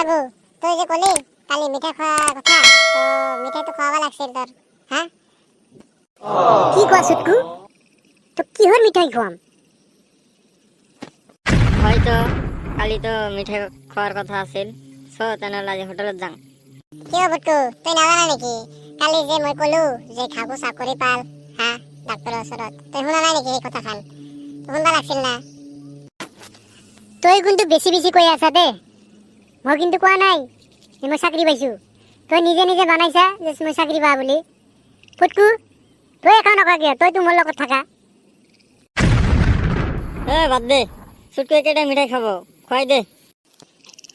খাগু, তই যে কলি কালি মিঠাই খোৱা কথা, তো মিঠাইটো খুৱাব লাগছিল তোৰ। হা? কি কোৱা চুটকু? তোক কিহৰ মিঠাই খুৱাম? হয়তো কালিতো মিঠাই খোৱাৰ কথা আছিল। চ তেনেহ'লে আজি হোটেলত যাওঁ। কিয় বুটু, তই নাজানা নেকি? কালি যে মই কলো যে খাগু চাকৰি পাল, হা, ডাক্তৰৰ ওচৰত, তই শুনা নাই নেকি সেই কথাখান? শুনবা লাগছিল না। তই কিন্তু বেছি বেছি কৈ আছা দে। মই কিন্তু কোৱা নাই যে মই চাকৰি পাইছো। তই নিজে নিজে বনাইছা যে মই চাকৰি পোৱা বুলি। ফুটকু, তই এখন নকৰা কিয়? তইতো মোৰ লগত থাকা। এ বাদ দে চুটকুৱে, কেইটা মিঠাই খাব খুৱাই দে।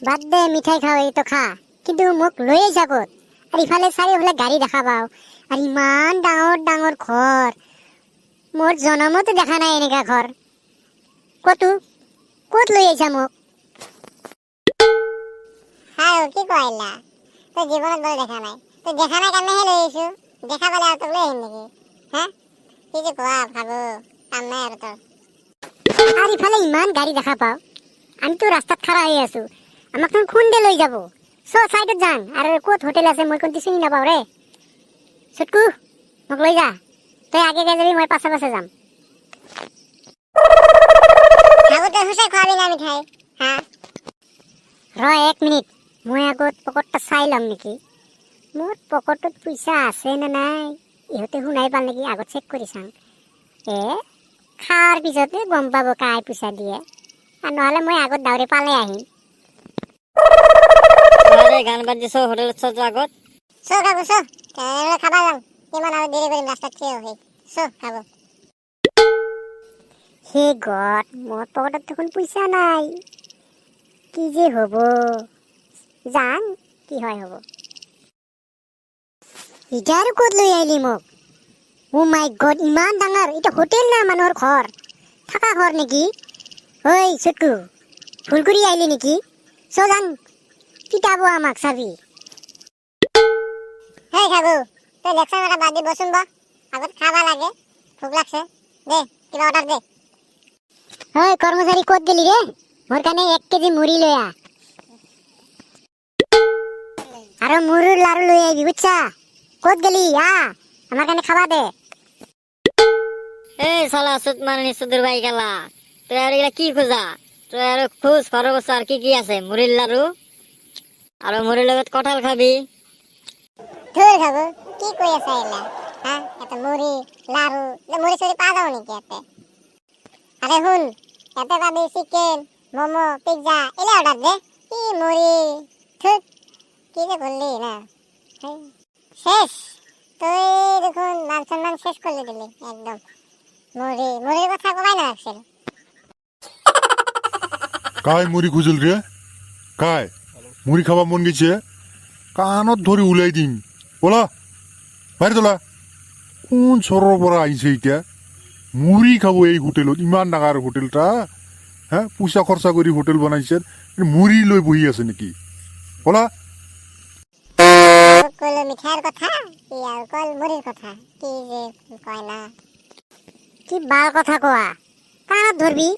বাদ দে, মিঠাই খাওঁ, এইটো খা। কিন্তু মোক লৈ আহিছা ক'ত? আৰু ইফালে চাৰিওফালে গাড়ী দেখা পাওঁ আৰু ইমান ডাঙৰ ডাঙৰ ঘৰ, মোৰ জনমতো দেখা নাই এনেকা ঘৰ ক'তো। ক'ত লৈ আহিছা মোক? আৰু কি কোৱা এইলা? তই জীৱনত বোলে দেখা নাই। তই দেখা নাই কাৰণেহে লৈ আহিছো। দেখা পালে আৰু তোক লৈ আহিম নেকি? হা, কি যে কোৱা ভাবো, কাম নাই আৰু তোৰ। আৰু ইফালে ইমান গাড়ী দেখা পাওঁ, আমিতো ৰাস্তাত খাৰা হৈ আছো, আমাক দেখোন খুন্দে লৈ যাব। চ, চাইডত যাম। আৰু ক'ত হোটেল আছে মই কোনটো চিনি নাপাওঁ ৰে। চুটকু, মোক লৈ যা। তই আগে আগে যাবি, মই পাছে পাছে যাম। খাগু, তই সঁচাই খোৱাবি না মিঠাই? হা? ৰ এক মিনিট, মই আগত পকেটটা চাই ল'ম নেকি, মোৰ পকেটত পইচা আছে নে নাই। ইহঁতে শুনাই পাল নেকি, আগত চেক কৰি চাওঁ। এ খোৱাৰ পিছতে গম পাব কাই পইচা দিয়ে। আৰু নহ'লে মই আগত দাউৰি পালে আহিম। আৰে গান বাদ দিছ, হোটেলত চ তো আগত। চ খাগু, চ, তেনেহ'লে খাবা যাম। কিমান আৰু দেৰি কৰিম ৰাস্তাত থিয় হৈ? চ খাব। হে গড, মোৰ পকেটত দেখোন পইচা নাই। কি যে হ'ব! যাম, কি হয় হ'ব। এতিয়া আৰু ক'ত লৈ আহিলি মোক? অ' মাই গড, ইমান ডাঙৰ! এইটো হোটেল না মানুহৰ ঘৰ থকা ঘৰ নেকি? ঐ চুটকু, ভুল কৰি আহিলি নেকি? চ যাং, পিটাব আমাক, চাবি। হেই খাগু, তই লেকচাৰ মাৰা বাদ দি বচোন ব। আগত খাবা লাগে, ভোক লাগছে। দে, কিবা অৰ্ডাৰ দে। ঐ কৰ্মচাৰী, ক'ত গেলি ৰে? মোৰ কাৰণে 1 কেজি মুড়ি লৈ আহ আৰু মুড়িৰ লাৰু লৈ আহিবি, বুজছা? ক'ত গেলি? আহ, আমাৰ কাৰণে খাবা দে। এই শালা চুত মাৰণি চুদুৰ ভাই গেলা, তই আৰু এগিলা কি খোজা? তই আৰু খোজ, ঘৰৰ বস্তু আৰু কি কি আছে? মুড়িৰ লাৰু আৰু মুড়িৰ লগত কঁঠাল খাবি। ধুৰ খাগু, কি কৈ আছা এইলা? হা, ইয়াতে মুড়ি লাৰু, মুড়ি চুৰি পা যাব নেকি ইয়াতে? আৰে শুন, ইয়াতে পাবি চিকেন, ম'ম', পিজ্জা, এলে অৰ্ডাৰ দে। কি মুড়ি? ধুত, কি যে করলি না! হেই, শেষ, তুই দেখোন মান সম্মান শেষ করে দিলি একদম। মুড়ি মুড়ির কথা কবাই না লাগছিল। কাই মুড়ি খুজিল ৰে? কাই মুড়ি খাবা মন গৈছে? কাণত ধৰি ওলাই দিম। ব'লা, বাহিৰত ওলা। কোন চৰৰ পৰা আহিছে এতিয়া মুড়ি খাব এই হোটেলত? ইমান ডাঙৰ হোটেলটা, হা, পইচা খৰচা কৰি হোটেল বনাইছে, মুড়ি লৈ বহি আছে নেকি? ব'লা। কইলো মিঠাইৰ কথা, কি আৰু কল মুড়িৰ কথা, কি যে কয় না। কি বাল কথা কোৱা? কাণত ধৰবি?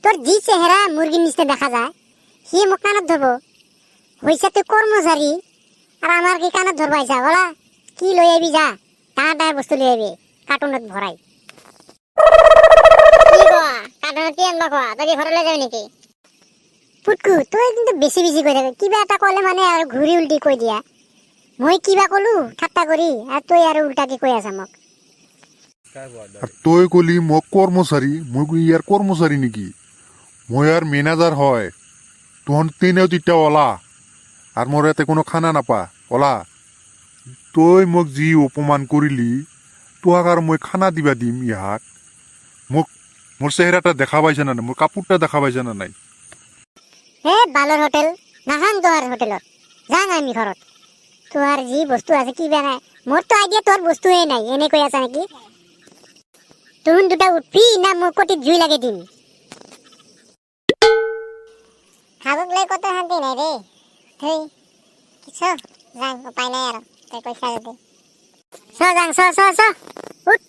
তোৰ যি চেহেৰা মুৰ্গীৰ নিচিনা দেখা যায়, সি মোক কাণত ধৰব? হৈছে তুই কৰ্মচাৰী আৰু আমাৰ কি কাণত ধৰব আহিছা? ব'লা, কি লৈ আহিবি যা, ডাঙৰ ডাঙৰ বস্তু লৈ আহিবি কাৰ্টুনত ভৰাই। কি কোৱা? কাৰ্টুনত কি আনবা খোৱা? তই কি ঘৰলৈ যাবি নেকি? পুটকু, তই কিন্তু বেছি বেছি কৈ থাক। কিবা এটা ক'লে মানে আৰু ঘূৰি উল্টি কৈ দিয়া। মই কিবা ক'লো ঠাট্টা কৰি আৰু তই আৰু উল্টাকে কৈ আছা মোক। আৰু তই কলি মোক কৰ্মচাৰী, মই কি ইয়াৰ কৰ্মচাৰী নেকি? মই ইয়াৰ মেনেজাৰ হয়। তহঁত তেনেও তেতিয়া ওলা আৰু মোৰ ইয়াতে কোনো খানা নাপা। ওলা। তই মোক যি অপমান কৰিলি, তোহাক আৰু মই খানা দিবা দিম ইয়াক? মোক মোৰ চেহেৰাটা দেখা পাইছে না নাই? মোৰ কাপোৰটা দেখা পাইছে না নাই? হে বালৰ হোটেল, নাখাং তোহাৰ হোটেলত। যাং আমি ঘৰত। তোহাৰ যি বস্তু আছে কিবা নাই, মোৰতো আইডিয়া তোৰ বস্তুৱে নাই, এনেকৈ আছা নেকি? তুহুন দুটা উঠবি না মোৰ কটিত জুই লাগি দিম? খাবক লৈ কতো শান্তি নাই ৰে। ধুই কি, চ যাং, উপায় নাই আৰু, তই কৈছা যদি। চ যাং, চ চ চ, উঠ।